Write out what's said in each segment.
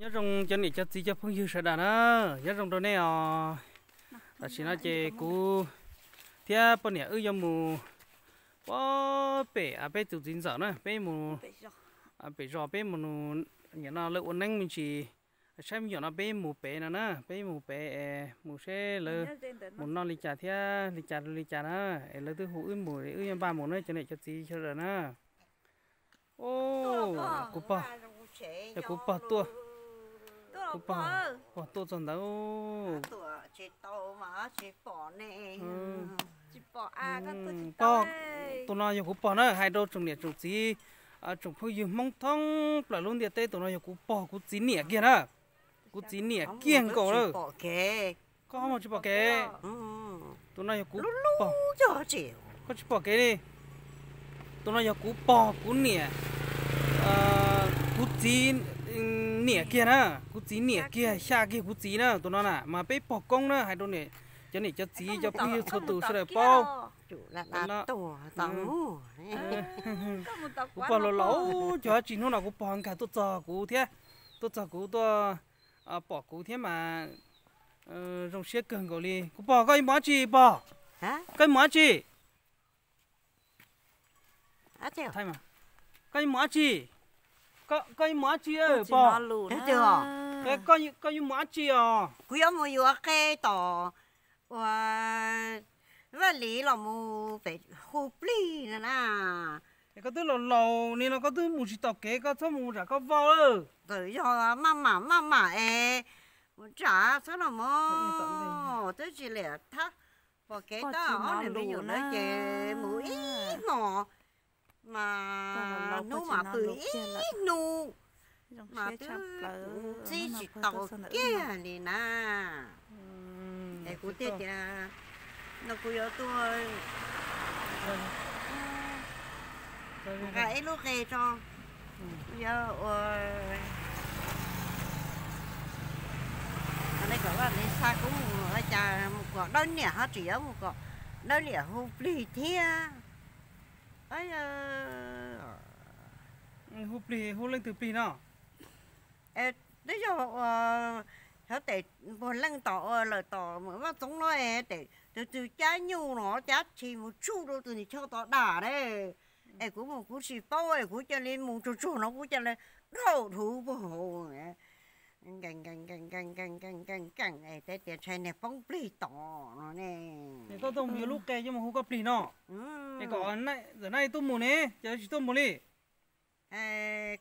Nyob zoo cov niam cov txiv cov phooj ywg sawv daws na, nyob zoo rau nej os. Tam sim no ces kuv thiab poj niam wb yuav mus puag pem peb tus txiv ntxawm na, peb mus pem zos, peb mus, nim no lawv ua neeb me ntsis, saib me nyuam no peb mus pem no na, peb mus pem es mus seb lawv mus noj li cas thiab li cas li cas na, es lawv twb hu wb mus, wb yeej npaj mus na cov niam cov txiv sawv daws na. Kuv pog, yog kuv pog tuaj, kuv pog, pog tuaj txog ntawd. Pog, tus no yog kuv pog na, hais rau tsoom niam tsoom txiv, tsoom phooj ywg Hmoob thoob plaws lub ntiaj teb, tus no yog kuv pog kuv txiv niam kiag na, kuv txiv niam kiag nkaus lawm. Koj ho mus tsis pom kev? Tus no yog kuv pog, koj tsis pom kev li. Tus no yog kuv pog kuv niam, kuv txiv niam kiag na, kuv txiv niam kiag xya kiag kuv txiv na, tus no na mas peb pog koob na, hais rau cov niam cov txiv cov phooj ywg txhua tus sawv daws paub. Kuv pog laus laus cog dab tsi hnub no kuv pog nkag tuaj txog kuv thiab, tuaj txog kuv tuaj pom kuv thiab mas zoo siab kawg nkaus li. Kuv pog koj yuav mus dab tsi pog? Koj yuav mus dab tsi? Koj yuav mus dab tsi? Koj yuav mus dab tsi pog? Koj yuav mus dab tsi os? Kuv yuav mus yuav qe tom uas Vaj Lis los mus pem hu plig no na. Es koj twb laus laus ni no koj twb mus tsis tau kev, koj txhob mus zam koj vau lawm. Txawm yog maj mam maj mam es mus tsav txhob los mog, twb tsis liam thab pom kev tau ob niag me nyuam lawv ces mus ib hmos mas hnub mas pw ib hnub mas twb txib tsis tau kiag li na. Es kuv thiaj tias no kuv yuav tuaj nqa ib lub qe tso, kuv yuav ua kom Vaj Lis xa kuv mus ua cas mus kom dawb niam ho tseem yuav mus kom dawb niam hu plig thiab. Hu plig, hu leej twg plig no? Twb yog ua xyov tes npuag leej tom ua lawm tom Vaj Txoob no es tes tus twg cab nyuj no cab tshis mus tsuj rau tus niag choj tom dam ne. Es kuv mus kuv tsis paub es kuv cia li mus tsuag tsuag no kuv cia li dhau dhuv puag hauv. Nkees nkees nkees nkees nkees nkees nkees es thiaj tias ntshai niag poob plig tom no ne. Es koj tuaj mus yuav lub qe coj mus hu koj plig no. Es kom ntawm no tuaj mus ne, ces tsis tuaj mus li.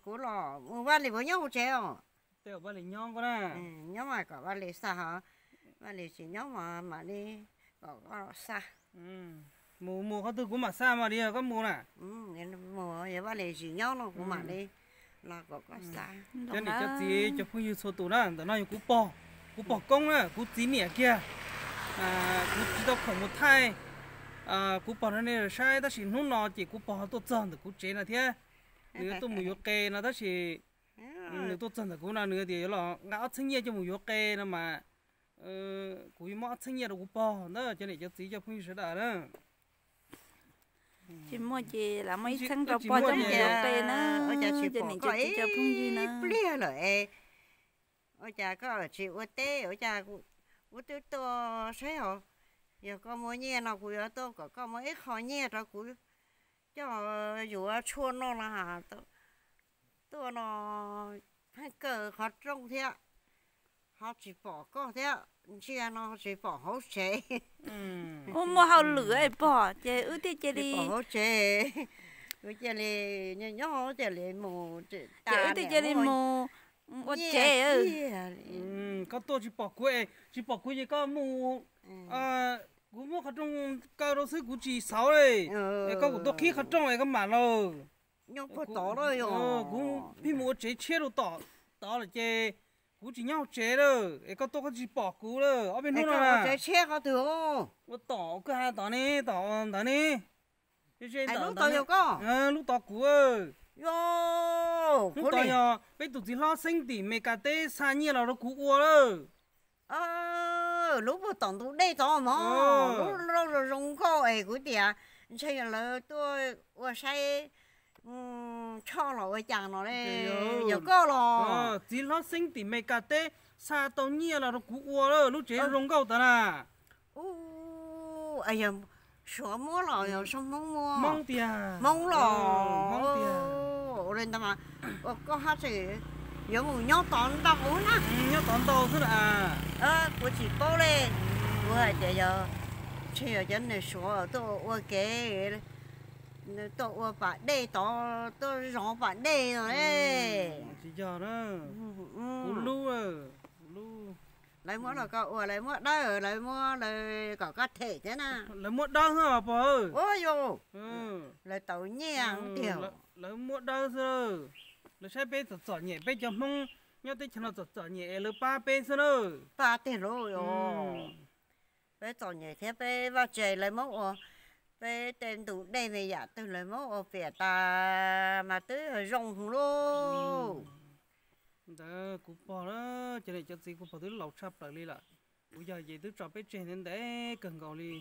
Kuv los mus Vaj Lis puas nyob hauv tsev os? Tej Vaj Lis nyob koj na. Nyob mas kom Vaj Lis xa hos, Vaj Lis tsis nyob mas mam li kom koj xa. Mus mus qhov twg kuv mam xa mas li koj mus na. Mus yog Vaj Lis tsis nyob no kuv mam li los kom koj xa. Cov niam cov txiv cov phooj ywg txhua tus na, ntawm no yog kuv pog, kuv pog koob na, kuv txiv niam kiag. Kuv tsis tau khoom mus thaij kuv pog rau nej saib tab sis hnub no ces kuv pog tuaj txog ntawm kuv tsev no thiab. Nws yuav tuaj mus yuav qe no tab sis nws tuaj txog ntawm kuv no nws tias yuav los nqa ob txheeb nyiaj coj mus yuav qe no mas kuv yuav muab ob txheeb nyiaj rau kuv pog ntawd cov niam cov txiv cov phooj ywg sawv daws na. Tsis muaj ces lam muab ib txheeb rau pog coj mus yuav qe na, cov niam cov txiv cov phooj ywg na. Pliag lawm es ua cas koj tsis ua teb ua cas kuv twb tuaj saib os, yog koj muaj nyiaj no kuv yuav tuaj kom koj muab ib qho nyiaj rau kuv coj yuav tshuaj noj no. Tuaj no pheej kaw qhov rooj thiab, ho tsis pom koj thiab, ntsia no tsis pom hauv tsev. Ua muaj hauj lwm pog ces wb thiaj cia li pom hauv tsev, wb cia li nyob nyob cia li mus, ces wb thiaj cia li mus ua tsev. Koj tuaj tsis pom kuv, tsis pom kuv ces koj mus, kuv muab qhov rooj kaw rau xwb kuv tsis xauv li. Es koj kuv tuaj qhib qhov rooj es koj mam los. Nyob puag tod lawm yog kuv pheej mus ua tsev tshiab rau tom tod lawm ces kuv tsis nyob hauv tsev lawm es koj tuaj koj tsis pom kuv lawm ob peb hnub no. Tsev tshiab qhov twg? Ua tom kwj ha tod ne, tom ntawd ne. Lub tod yog koj? Lub tod kuv. Hnub tod yog peb tus txiv hlob Xeeb tim Mes Kas teb xa nyiaj los rau kuv ua lawm. Lub puag tom ntug dej tod mog, lub zoo zoo nkauj es kuv tias ntshe lawv tuaj ua saib Tshoj los ua cas no le, yog koj los? Txiv hlob xeeb tim Meskas teb xa tau nyiaj los rau kuv ua lub tsev zoo nkauj tas na. Ub, yog Suav muab los yog Hmoob muab? Hmoob tiag. Hmoob los? Hmoob tiag. Ua li ntawd mas ua koj haj tseem yuav mus nyob tod ntau na. Nyob tod ntau xwb na. Kuv tsis paub li, kuv hais tias yog ntshe yog cov neeg Suav tuaj ua kev, tuaj ua pas dej tod, tuaj zov pas dej no. Tsis yog na, kuv lub, kuv lub. Lawv muab los koj ua, lawv muab dawb, lawv muab lawv kom koj them thiab na. Lawv muab dawb xwb pog. Ua yus, lawv tau nyiaj tiag. Lawv muab dawb xwb. Lawv saib peb txom txom nyem, peb cov Hmoob nyob teb chaws no txom txom nyem es lawv pab peb xwb na. Pab tiag lauj. Peb txom nyem thiab peb vaj tse lawv muab ua, peb tej ntu dej me yam twg lawv muab ua piam tas mas twb zoo lauj. Ntawd kuv pog, cov niam cov txiv kuv pog twb laus tshaj plaws li lawm. Kuv yog ces twb tso peb tseg ntev ntev kawg nkaus li.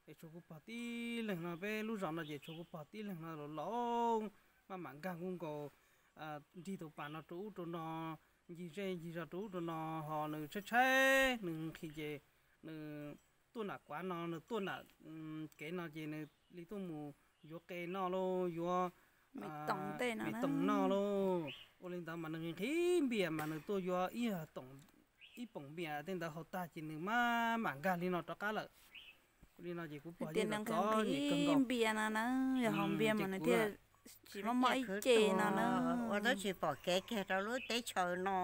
Es tshuav kuv pog tib leeg no, peb lub zos no ces tshuav kuv pog tib leeg no laus laus, maj mam nkag nkuj nkaus, nrig tus pas no rau ub rau no, ncig zej ncig zos rau ub rau no, ho nws tshaib tshaib nws nqhis ces nws tuaj nram kuav no, nws tuaj nram kev no ces nws li tuaj mus yuav qe noj lauj, yuav me toom noj lauj. Ua li ntawd mas nws nqhis npias mas nws tuaj yuav ib poom npias tej ntawd haus tag ces nws maj mam nkag li no rov qab lawm. Ua li no ces kuv pog yeej nqhis npias no na, yog haus npias mas nws thiaj tsis mob mob ib ce no na. Ua tab tsis pom kev kiag rau lub teb chaws no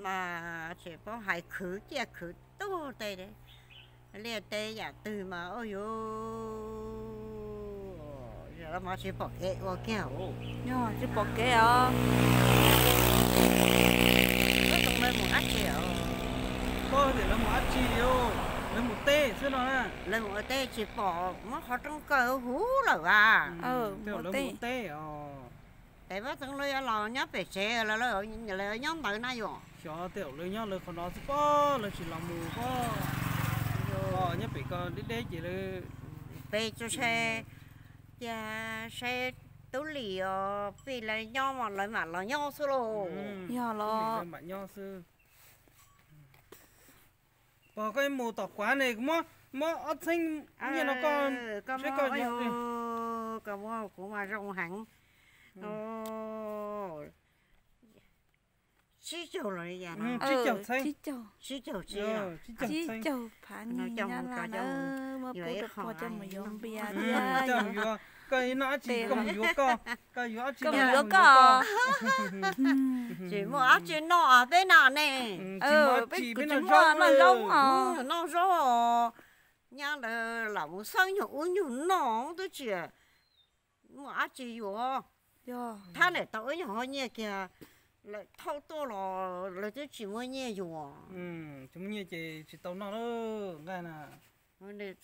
mas tsis paub hais khwv ciaj khwv tuag tej liaj teb yam twg mas ua yus mas tsis pom kev ua kiag. Yog tsis pom kev os. Lawv mus dab tsi os? Lawv mus dab tsi li? Lawv mus teb xwb no na. Lawv mus ua teb tsis pom muab qhov rooj kaw huv lawm as. Lawv mus ua teb os. Tes Vaj Xeeb lawv yuav los nyob pem tsev, lawv nyob ntawd na yom. Xyov tej zaum lawv nyob lawv qhov no xwb pob, lawv tsis los mus pob. Nyob pem ko deb deb ces lawv, peb tsuas saib, cia saib Tub Lis os, pij lawv nyob mas lawv mam los nyob xwb lauj. Yog los lawv mam nyob xwb. Pog, koj mus tom kuav ne, kuv muab, muab ob txheeb nyiaj no koj, koj saib koj, koj muab kuv mas zoo heev. Tsib caug los li yam no. Tsib caug txheeb. Tsib caug, tsib caug txheeb. Phav nyab laj na, muab pub rau pog coj mus yuav npias thiab. Koj noj dab tsi koj mus yuav koj, koj yuav dab tsi koj mus yuav koj. Tsis muaj dab tsi noj peb no ne. Peb kuj tsis muaj, noj zaub os. Noj zaub os. Nyab lawv lam mus xeeb nyuag ub nyuag no twb tsis muaj dab tsi yuav. Thab niam tau ib nyuag qho nyiaj kiag, lawv thauj tuaj los lawv twb tsis muaj nyiaj yuav. Tsis muaj nyiaj ces tsis tau noj lawm nqaij na.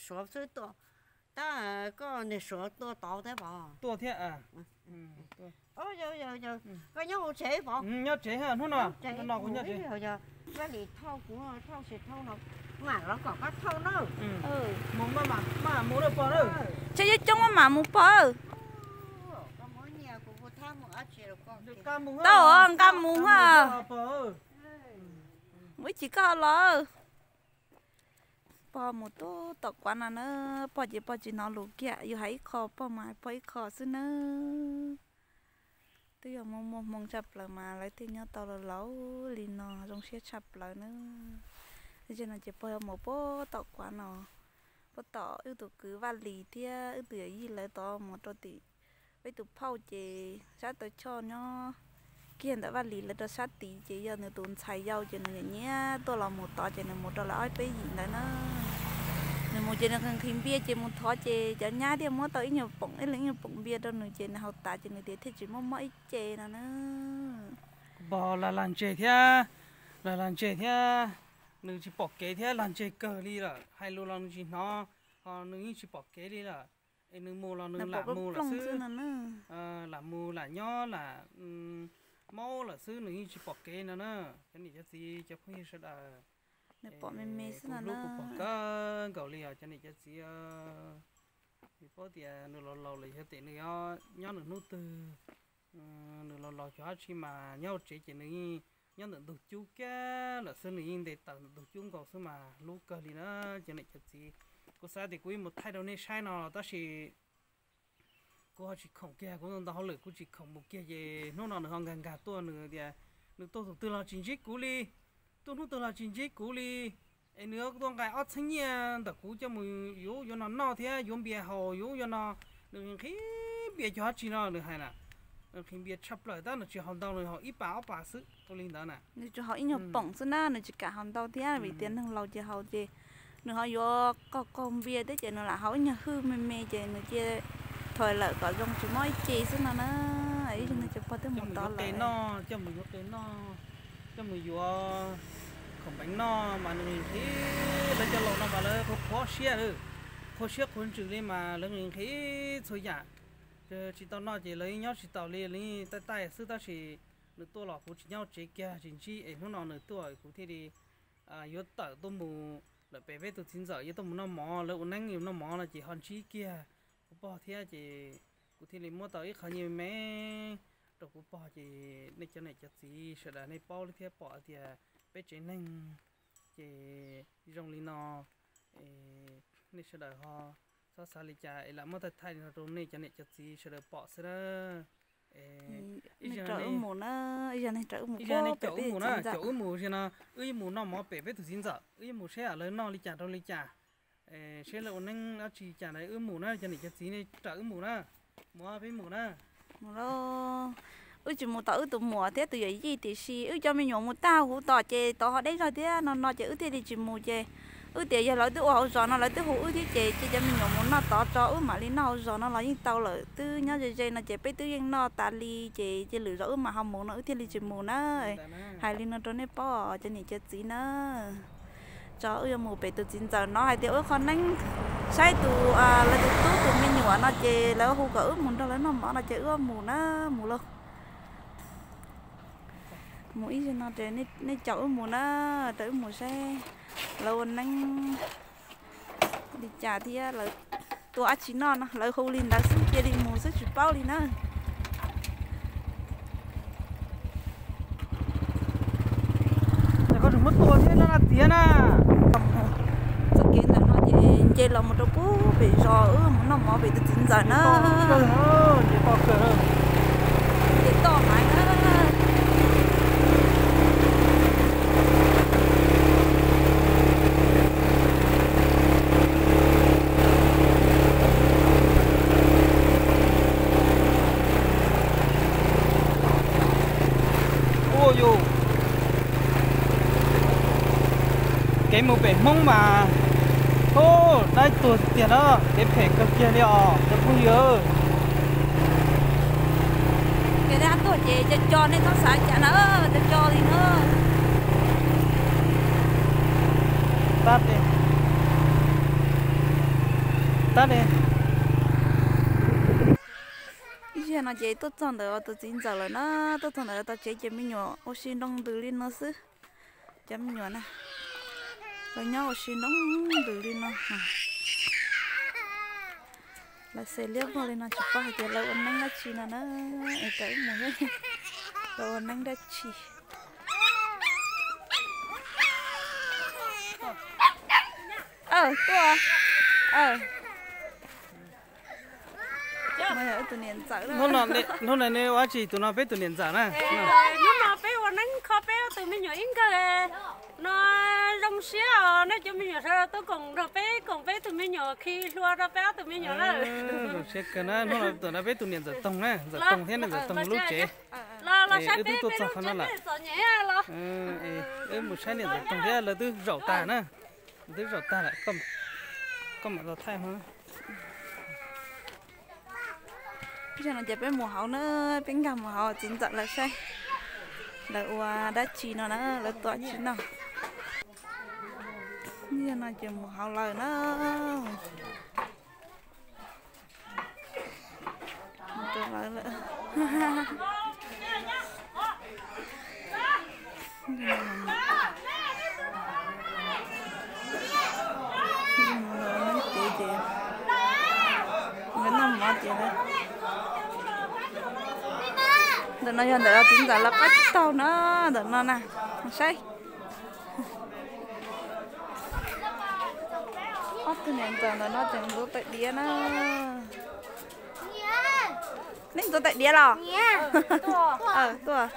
Suav xwb tuaj, tab koj niag Suav tuaj tod thiab pom? Tuaj thiab. Koj nyob hauv tsev pom? Nyob tsev, hnub no, hnub no kuv nyob tsev. Koj lim thauj kuv, thauj tsis thauj no, mam los kom koj thauj na. Mus maj mam mus lawm pog na. Tsev coob coob maj mam mus pog. Tau, nqa mus ha. Mus ib chim koj los. Pog mus tub tom kuav no na, pog ces pog tsis hnov lus kiag, yus hais ib qho pog mas hais pog ib qho xwb na. Twb yog muaj muaj hmoo tshaj plaws mas lawv thiaj nyob tau laus laus li no zoo siab tshaj plaws na. Zaum no ces pog yuav mus puag tom kuav no, puag tom wb tus kwv Vaj Lis thiab wb tus yawm yij lawv tod mus rau tim peb tus phauj ces sab taw choj nyob kiag ntawm Vaj Lis lawv rau sab tid ces yog nws tus ntxhais yau ces nws nyiam nyiam tuaj los mus tod ces nws mus rau lawv ob peb yim ntawd na. Nws mus ces nws nqhis nqhis npias ces mus thov ces cov nyab thiaj muab tau ib nyuag poom, ib leeg ib nyuag poom npias rau nws ces nws haus tas ces nws tias thiaj tsis mob mob ib ce no na. Pog lag lag ntseg thiab, lag lag ntseg thiab, nws tsis pom kev thiab lag ntseg kawg li lawm, hais lus los nws tsis hnov, ho nws yeej tsis pom kev li lawm. Es nws mus los nws lam mus lawm xwb, lam mus lam nyob lam maub lawm xwb, nws yeej tsis pom kev no na. Cov niam cov txiv cov phooj ywg sawv daws, kuv hlub kuv pog kawg nkaus li os cov niam cov txiv. Vim paub tias nws laus laus lawm, yog tias nws nyob nws hnub twg, nws laus laus xyov dab tsi mas nyob hauv tsev ces nws yeej nyob ntawm ntug cub kiag lawm xwb, nws yeej nte taws ntawm ntug cub nkaus xwb mas hlub kawg li na cov niam cov txiv. Kuv xav tias kuv yuav mus thaij rau nej saib no los tab sis kuv ho tsis khoom kiag, kuv ntau ntau hauj lwm kuv tsis khoom mus kiag ces hnub no nws ho nkag nkag tuaj, nws tias nws tuaj tus twg los tsis ntsib kuv li, tuaj hnub twg los tsis ntsib kuv li. Es nws tuaj nqa ob txheeb nyiaj ntawm kuv coj mus yuav, yuav no noj thiab yuav npias haus, yuav no, nws nqhis npias cog dab tsi no nws hais na. Nws nqhis npias tshaj plaws tab nws tsis haus ntau, nws haus ib pas ob pas xwb, ua li ntawd na. Nws tsuas haus ib nyuag poom xwb na, nws tsis kam haus ntau thiab vim tias neeg laus ces haus ces nws ho yuav qaug qaug npias thiab ces nws lam haus ib nyuag hwj me me ces nws cia thaiv lawm kom zoo tsis mob ib ce xwb no na. Ib zaug nws cov pog twb mus tod lawm. Coj mus yuav khoom peev noj mas nws nqhis, lawv cov laus no mas lawv qhuav qhuav siab, qhuav siab qhuav ntsws li mas lawv nqhis nqhis txhua yam. Tsis tau noj ces lawv nyob tsis taus li, lawv taij taij xwb tab sis nws tuaj los kuv tsis nyob tsev kiag tsis ntsib es hnub no nws tuaj kuv thiaj li yuav tawm tuaj mus lawm pem peb tus txiv ntxawm yuav tuaj mus noj mov, lawv ua neeb yuav noj mov no ces ho ntsib kiag kuv pog thiab ces kuv thiaj li muab tau ib qho nyiaj me rau kuv pog ces nej cov niam cov txiv sawv daws nej paub li thiab pom tias peb tsev neeg ces zoo li no, nej sawv daws ho txhob xav li cas es lam muab thaij thaij li no rau nej cov niam cov txiv sawv daws pom xwb na. Ib zaug wb mus na, ib zaug nej caum wb mus na, caum wb mus no, wb yuav mus noj mov pem peb tus txiv ntxawm, wb yuav mus saib lawv noj li cas rau li cas, saib lawv ua neeb dab tsi cas na, wb mus na, cov niam cov txiv nej caum wb mus na, mus peb mus na. Wb tsis mus tom wb tus muam thiab tus yawm yij tiam sis wb cov me nyuam mus tag huv tom ces tod ho deb zog thiab no no ces wb thiaj li tsis mus ces wb tias yog lawv twb ua hauv zos no lawv twb hu wb thiab ces cia cov me nyuam mus noj tod tso wb mam li noj hauv zos no los yeej tau lawm, twb nyob ze ze no ces peb twb yeej noj tas li ces cia lwm zaus wb mam ho mus no wb thiaj li tsis mus na. Hais li no rau nej paub cov niam cov txiv na. Tso wb yuav mus pem tus txiv ntxawm no hais tias ua qho neeb saib tus, lawv tus tub tus me nyuam no ces lawv hu kom wb mus nrog lawv noj mov no ces wb mus na, mus lauj. Mus ib zaug no ces nej caum wb mus na, rau wb mus saib lawv ua neeb li cas thiab lawv tua dab tsi noj no, lawv hu li ntawd xwb cia li mus xwb tsis paub li na. Koj tseem muab tua thiab no tiag na. Txoj kev ntawm no ces nce los mus rau pem zos wb mus noj mov pem tus txiv ntxawm na. Nce toj heev na. Ua yus kev mus pem Hmoob mas, ub, dab tuag tiag na, kev phem kawg kiag li os cov phooj ywg. Kev dab tuag ces co co nej txhob xav cas na, co co li na. Tab, tab. Ib zaug no ces tuaj txog ntawm tus txiv ntxawm lawm na, tuaj txog ntawm lawv tau tsev ces me nyuam ua si nroo ntws li no xwb. Cov me nyuam na, lawv nyob ua si nroo ntws li no. Lawv xe liab vog li no tsis paub hais tias lawv ua neeb dab tsi no na, es caum wb mus, lawv ua neeb dab tsi. Tuaj. Hnub no neb ua dab tsi? Tus no peb tus niam ntxawm na. Hnub no peb ua neeb kho peb ob tug me nyuam ib nkawg no, zoo siab os, nej cov me nyuam sawv daws tuaj koom nrog peb koom peb tug me nyuam khi hlua rau peb ob tug me nyuam na. Zoo siab kawg na, hnub no tuaj nrog peb tus niam ntxawm Toog na, ntxawm Toog thiab niam ntxawm Toog lub tsev. Wb twb tuaj txog qhov no lawm. Wb mus saib niam ntxawm Toog thiab lawv twb zaum tag na. Twb zaum tag lawm, koj mam los thaij ho. Zaum no ces peb mus hauv na, peb nkag mus hauv txiv ntxawm lawv saib lawv ua dab tsi no na, lawv tua dab tsi no. Zaum no ces mus hauv lawm na. Mus rau lawv lawm. Mus lawv neeb kev ces Ntawm no yog ntawm txiv ntxawm lawv qab taug na, ntawm no na, saib. Ob tug niam ntxawm ntawm no tseem ntxuav tais diav na. Nej ntxuav tais diav los? Tuaj.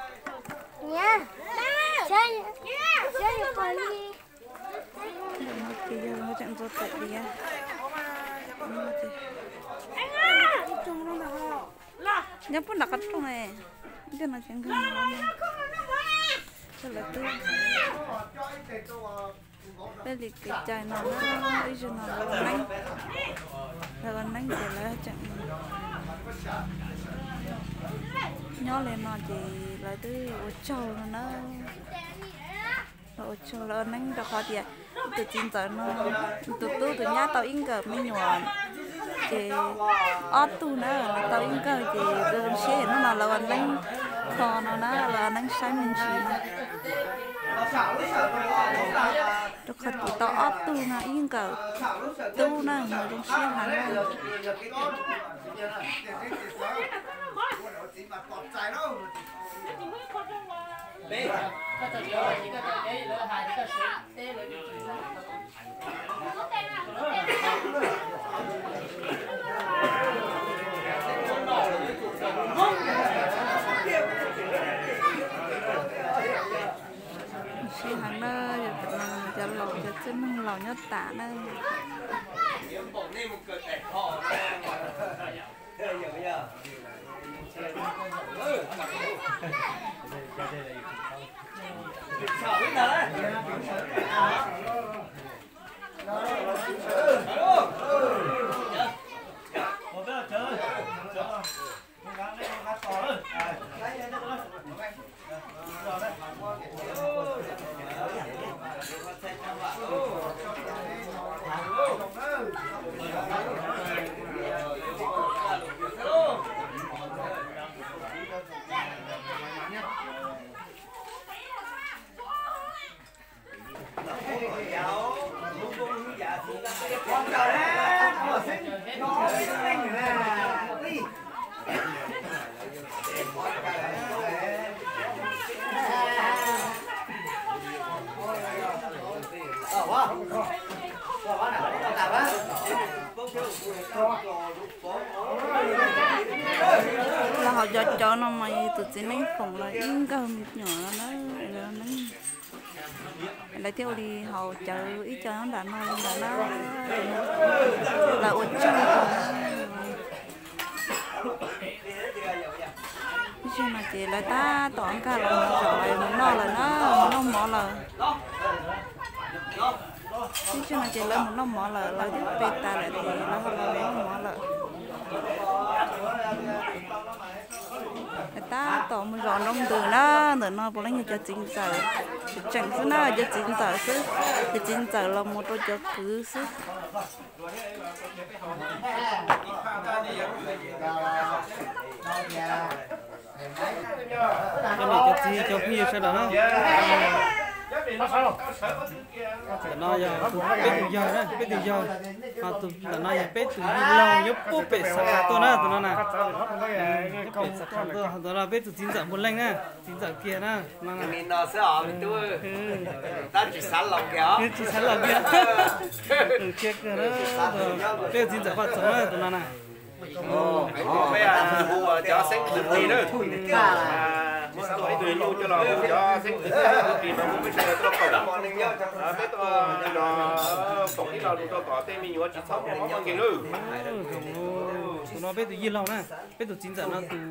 Ntawm no ces yog lawv tseem ntxuav tais diav. Nyob puag nram qhov rooj ne, ib tug no tseem nkag no, lawv twb, peb li kev cai no na, ib zaug no lawv ua neeb, lawv ua neeb ces lawv tseem nyob li no ces lawv twb ua tsaug no na. Lawv ua tsaug lawv ua neeb rau qhov tias tus txiv ntxawm no, tus tub tus nyab tau ib nkawm me nyuam, ces ob tug na, tau ib nkawm ces zoo siab hnub no lawv ua neeb tho no na, lawv ua neeb saib me ntsis no. Rau qhov tus tau ob tug no ib nkawm tub na, mus zoo siab heev na. Siab heev na, cov laus cov txwj neeg laus nyob tas na. Los hauv cov cov no mas tus txiv neej foom los ib nkawg me nyuam no na, lawv thiaj ua li hauv cawv ib co nyob nram no li ntawd na, lawv ua tsaug rau na. Ib zaug no ces lawv tab tom nkag los mus zaum mus noj lawm na, mus noj mov lawm. Ib zaug no ces lawv mus noj mov lawm, lawv twb pe tas lawm ces lawv ho los mus noj mov lawm. Lawv tab tom mus zaum nroo ntws na, ntawm no puav leej yog cov txiv ntxawm tseem xwb na, cov txiv ntxawm xwb, cov txiv ntxawm los mus rau cov kwv xwb. Cov niam cov txiv cov phooj ywg sawv daws na, ntawm no yog peb tus yawg na, peb tus yawg, ho tus ntawm no yog peb tus yawg laug nyob puag pem Xav Kha tuaj na, tus no na, nyob pem Xav Kha tuaj, ntawm no peb tus txiv ntxawm Npuag Leej na, txiv ntxawm kiag na, no na. Tsis xav laus kiag, tsis xav laus kiag, qhia kiag na, peb tus txiv ntxawm Vaj Txoov na, tus no na. Peb hu cov xeeb ntxwv plig na, ib tug yug coj los hu cov xeeb ntxwv plig no hu peb sawv daws tuaj koom, peb tuaj nrog koom ib lo lus rau tom tej me nyuam tsis txhob muaj mob muaj nkeeg na. Tus no peb tus yij laug na, peb tus txiv ntxawm no tus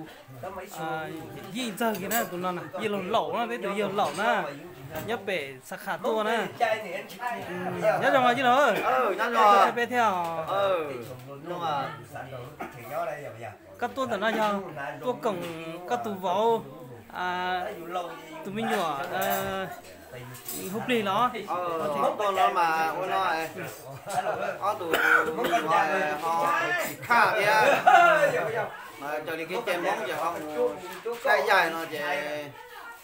yij ntxawg kiag na, tus no na yij laug laus na, peb tus yij laug laus na, nyob pem Xav Kha tuaj na. Nyob zoo yij laug, peb thiab. Koj tuaj ntawm no yog tuaj koom koj tus vauv tus me nyuam hu plig los? Tuaj no mas ua no, ob tug ho khaj thiab, raws li kev cai Hmoob ces ho mus saib yaig no ces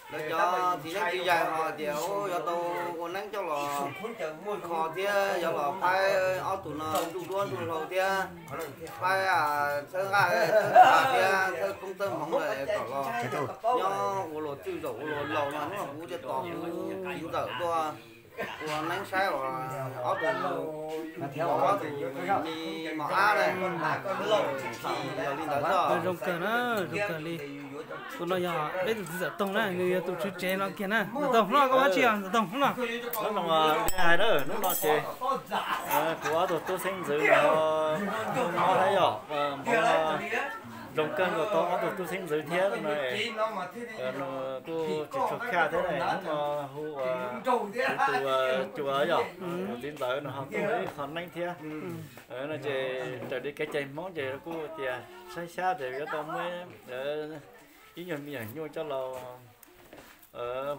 Lawv cov txiv neeb txiv yaig ho tias yuav tau ua neeb coj los kho thiab yuav los pab ob tug no ntsuj duab ntsuj hlauv thiab pab txhawb nqaij txhawb nqa thiab txhawb koob txhawb hmoov kom los nyob ua luag txwj zaum ua luag laus no hnub no kuv thiaj tos kuv txiv ntxawm tuaj ua neeb saib uas ob tug, ob tug li mos ab na. Yog li ntawd zoo kawg na, zoo kawg li. Tus no yog peb tus txiv Txawm Toog na, nws yog tus tswv tsev no kiag na. Txawm Toog, hnub no koj ua dab tsi os Txawm Toog hnub no? Hnub no hais na, hnub no ces kuv ob tug tub xeeb ntxwv no mob thiab yom, mob zoo kawg nkaus tau ob tug tub xeeb ntxwv thiab no. Nws kuj tsis tshua khaj thiab ne, hnub no hu ua kuv tus cuas yom, kuv txiv ntxawm no ho tuaj ua ib qho neeb thiab. No ces raws li kev cai Hmoob ces kuj tias saib xyab ces yuav tau muab ib nyuag me nyuam nyuj coj los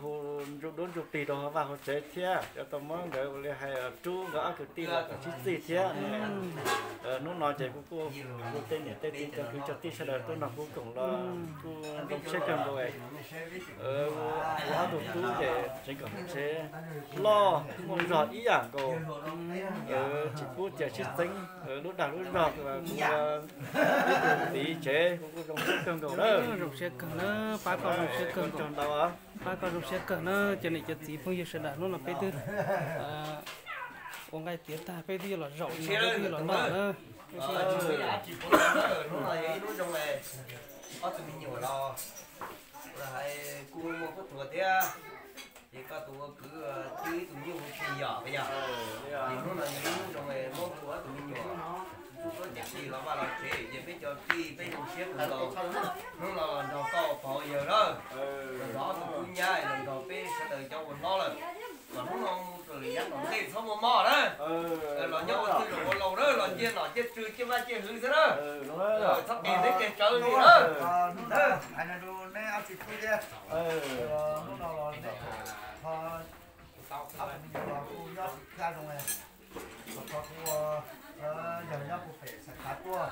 hu ntsuj duab ntsuj plig rau hauv vaj hauv tsev thiab yuav tau muab nkawd ua li hais rub nkawd ob kwv tij los kom sib txig thiab. Hnub no ces kuj kuj kuj tej niam tej txiv cov kwv cov tij sawv daws tuaj nrog kuv koom los kuj zoo siab kawg nkaus. Kuv ob tug tub ces tseev kom tsev loj muaj zog ib yam nkaus, tsis pub tias sib txeeb lub dag lub zog. Kuv ib tug txiv tsev kuv kuj zoo siab kawg nkaus na. Zoo siab kawg na, pab koj zoo siab kawg nkaus ntau. Pab koj zoo siab kawg na, cov niam cov txiv phooj ywg sawv daws, hnub no peb twb ua nqaij tiav tag peb twb yuav los zaum no, peb twb yuav los noj na. Hnub no yog ib hnub zoo, ob tug me nyuam los hais kuj muaj kub tuag thiab, ces koj tus ua kwv twb ib tug nyuj hu tsis yom yog. Ces hnub no yog ib hnub zoo, muab kuv ob tug me nyuam tuaj cam tij los vaj los tsev, ces peb cov tij peb zoo siab kawg nkaus. Hnub no los nrog koj pog yawg lawm, los nrog ob tug tub nyab, los nrog peb sawv daws cov ua hlob lawm. Los hnub no mus rau yav tom ntej txhob muaj mob na. Los nyob ua txwj zaum ua laus na, los ciaj nom ciaj tswv ciaj maj ciaj hwv xwb na. Txhob qis neb qis tsawv li na. Hnub no hais no rau neb ob txiv tub thiab, hnub no los neb ob tug me nyuam los kuj nyob tsis kaj zoo, los kho kuv ua yawg nyob puag pem Xaiv Khav tuaj,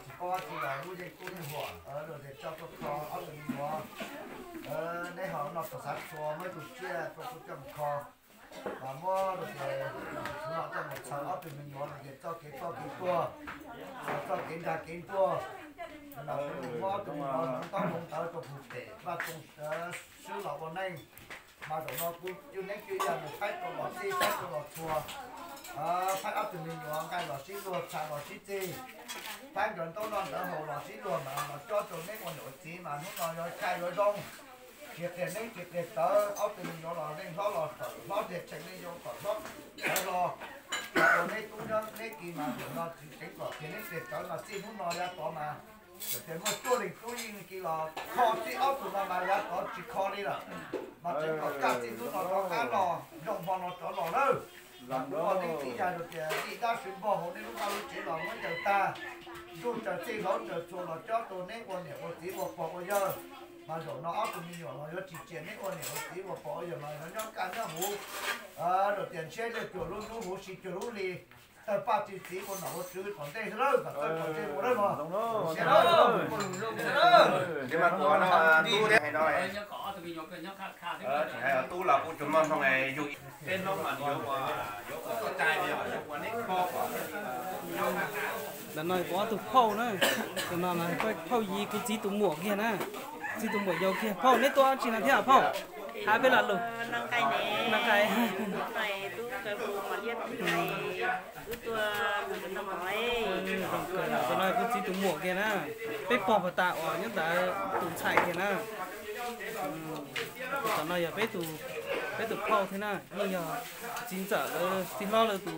tsis paub dab tsi los lub yeej kub yeej huam, los ces coj tuaj kho ob tug me nyuam. Neb ho no tau xav txhua muab ib tug tsiaj tuaj kuv coj mus kho, mas muab los ces kuv no coj mus txhawb ob tug me nyuam los ces txoj kev ploj kev tuag, txoj kev nrag kev ntuag, no kuv muab ob tug me nyuam ntawd ntaub ntawv rau puag pem vaj txoos swb los ua neej. Mas zaum no kuv cwj neeb cwj yaig mus faib rau los txij faib rau los txhua, faib ob tug me nyuam nqaij los sib luag tshav los sib txig, faib nrog ntaub noj ntawv haus los sib luag mas los cob rau neb ua niam ua txiv mas hnub no yuav khaj yuav zoo. Tsis qias neeb tsis qias tsawv, ob tug me nyuam los leej hlob los txawm hlob tiag tseem leej yau kom hlob txawv hlo. Ua neb tub nyob neb kiv mas zaum no tsis teev kom tias neb qias tsawv mas txij hnub no yav tod mas txawm tias muaj cuaj leeg tub yeej kiv los kho txij ob tug no mas yav tod tsis kho li lawm. Mas tseev kom kaj txij hnub no rov qab los zoo hmo no rov los lawm. Mas kuv ua neeb txiv yaig rau tias ib dab sib npog hauv neb lub vaj lub tsev los muab ncaws tag, ntuj tsaws txij hauv tsaws txhua los cob rau neb ua niam ua txiv ua pog ua yawg. Mas zaum no ob tug me nyuam los yuav tsis cia neb ua niam ua txiv ua pog ua yawg mas yuav nyob kaj nyob huv, rau tias ntshiab liaj cuag lub hnub huv si cuag lub hli, tawg paj txi txiv ua nom ua tswv tom ntej xwb lawm kom txawj kom ntse ua lawm mog. Tub los kuj tsuas muaj hmoo yug peb hnub mas yuav ua, yuav ua txoj cai, yuav ua neb kho kom. Ntawm no kuv ob tug phauj na, tus no phauj Yiv kuv txiv tus muam kiag na, txiv tus muam yau kiag. Phauj neb tuaj dab tsi no thiab phauj? Hab peb lo lus. Noj nqaij. Tus no kuv txiv tus muam kiag na, peb pog puag ta uas nyob ntawd tus ntxhais kiag na. Tus tom no yog peb tus phauj thiab na, yeej yog txiv ntxawm lawv txiv hlob lawv tus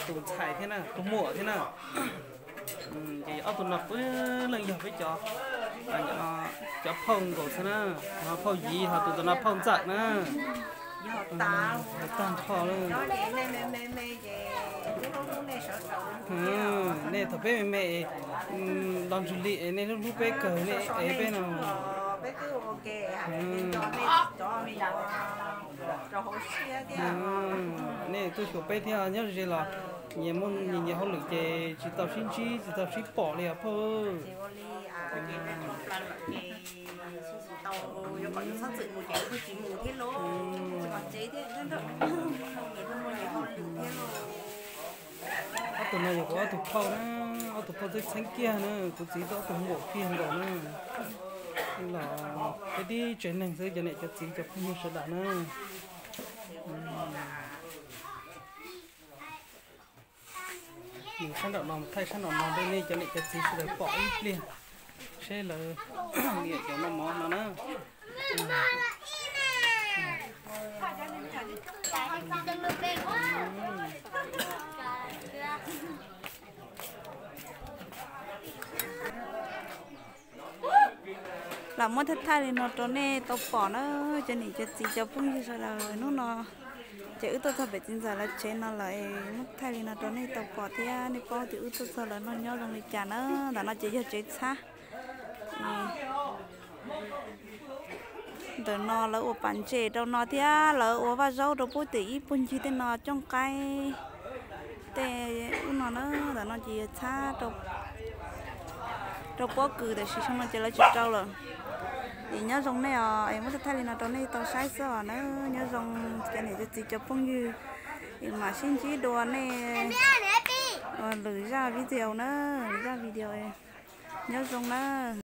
tus ntxhais thiab na, tus muam thiab na. Ces ob tug no puav leej yog peb cov, cov phauj nkaus xwb na. Phauj Yiv ho tus ntawm no phauj ntxawm na. Tag nrho lawm. Nej thaum peb me me es, los ntsug li es nej hlub hlub peb kawg, nej ev peb no. Nej tuaj xyuas peb thiab, nyob ze los nyias muaj nyias hauj lwm ces tsis tau sib ntsib tsis tau sib pom li os phauj. Yuav kom yus txhob txwm mus ces kuj tsis mus thiab lauj, tsis pom tsev thiab, nyob nram nws thiaj muaj nyias hauj lwm thiab lauj. Ob tug no yog kuv ob tug phauj na, ob tug phauj txheeb txheeb kiag na, kuv txiv twb ob tug npaum kiag nkaus na. Los tib tib tsev neeg xwb cov niam cov txiv cov phooj ywg sawv daws na. Nws sab nraum no mus thaij sab nraum no rau nej cov niam cov txiv sawv daws pom ib pliag, seb lawv niam cov noj mov no na. Lam muab thaij thaij li no rau nej tau pom na, cov niam cov txiv cov phooj ywg sawv daws. Hnub no ces wb tuaj txog pem txiv ntxawm lawv tsev no lawm, muab thaij li no rau nej tau pom thiab nej paub tias wb tuaj txog lawv no nyob zoo li cas na. Ntawm no ces yog tsev txhab. Ntawm no lawv ua pas ntses rau no thiab lawv ua vaj zaub rau pub tim ib puag ncig tej no cooj qaib tej ub no na. Ntawm no ces yog txhab rau pob kws, tiam sis xyoo no ces lawv tsis rau lawm. Es nyob zoo nej os, es muab thaij thaij li no rau nej tau saib xwb os na. Nyob zoo cov niam cov txiv cov phooj ywg, es mam sib ntsib dua nej lwm zaj video na, lwm zaj video. Nyob zoo na.